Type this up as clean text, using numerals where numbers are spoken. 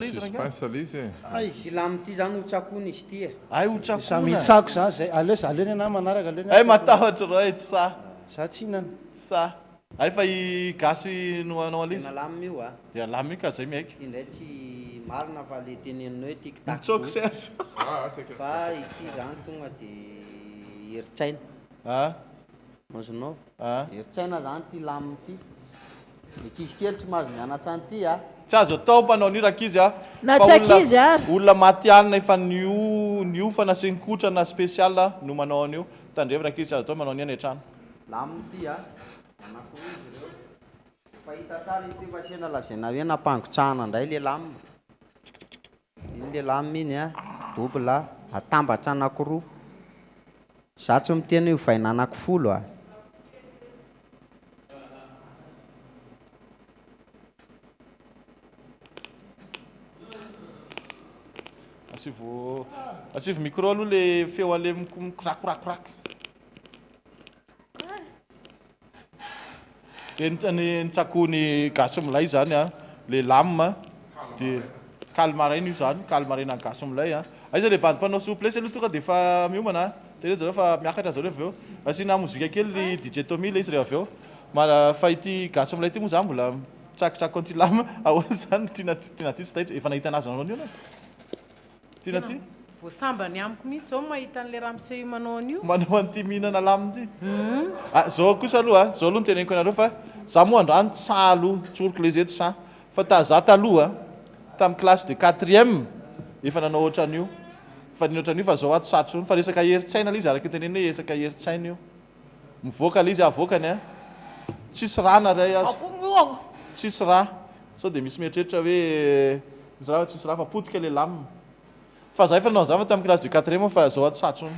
Suspense le izy e. Ty lame ty zany ho tsakoana izy ty e. Hay ho tsakoana. Samy hitsako zany zay. Aleo za aleo ny anahy manaraka aleo ny Hay matahotra reo hay tsy sahy. Za tsy hinana. Tsy sahy. Hay fa i gasy no hanao an'ilay izy. Tena lame io a. Dia lame io ka zay miaiky. Ty ndray tsy marina fa le teneninao hoe tic tac Mitsoaka Serge. Fa ity zany tonga de herin-tsaina. Ah. Azonao? Ah. Herin-tsaina zany ty lame ty. Ny ankizy kely tsy mahazo mianatra an'ity a. Tsy azo atao mpanao an'io rankizy a. Na Fa tsy olona ankizy ary. olona matihanina efa nio niofana sy nikotrana spécial no manao an'io. Tandremo rankizy tsy azo atao manao an'io any an-trano. Lame ity a. Anankiroa izy ireo. Efa hita tsara izy ity fa sendra lazaina hoe nampangotrahana indray le lame. Iny le lame iny a. Double atambatra anankiroa. Za tsy miteny hoe ovaina anankifolo a. Asivo asivo micro aloha le feo ale mikorakorakoraka. Dia ny ny tsakoany gasy milay zany a, le lame dia kaly maraina io zany, kaly maraina ny gasy milay a. Aiza le bandy mpanao souplesse aloha tonga dia efa miomana a. Teneno zareo fa miakatra zareo avy eo. Asiana mozika kely ry DJ Tommy le izy rehefa avy eo. Ma- fa ity gasy milay ity moa zany mbola mitsakitsako an'ity lame, ahoana zany tiana tiana ty tsy taitra, efa nahita anazy nanao an'io anao? Tiana ty? Vao sambany amiko mihitsy zao mahita an'ilay ramose io manao an'io. Manao an'ity mihinana lame ity. Ah, zao kosa aloha a, zao aloha no teneniko anareo fa za moa androany tsy sahy aloha, tsoriko le izy eto sahy. Fa ta za taloha tamin'ny classe de quatrième efa nanao ohatran'io. Efa nino ohatran'io fa zao aho tsy sahy tsony. Fa resaka herin-tsaina le izy araka ny teneniny hoe resaka herin-tsaina io. Mivoaka le izy avoakany a. Tsisy rà na ray aza. Tsisy rà. Sao dia misy mieritreritra hoe misy rà fa tsisy rà fa potika le lame. Fa za efa nanao an'zany fa tamin'ny classe de quatrième fa zao aho tsy sahy tsony.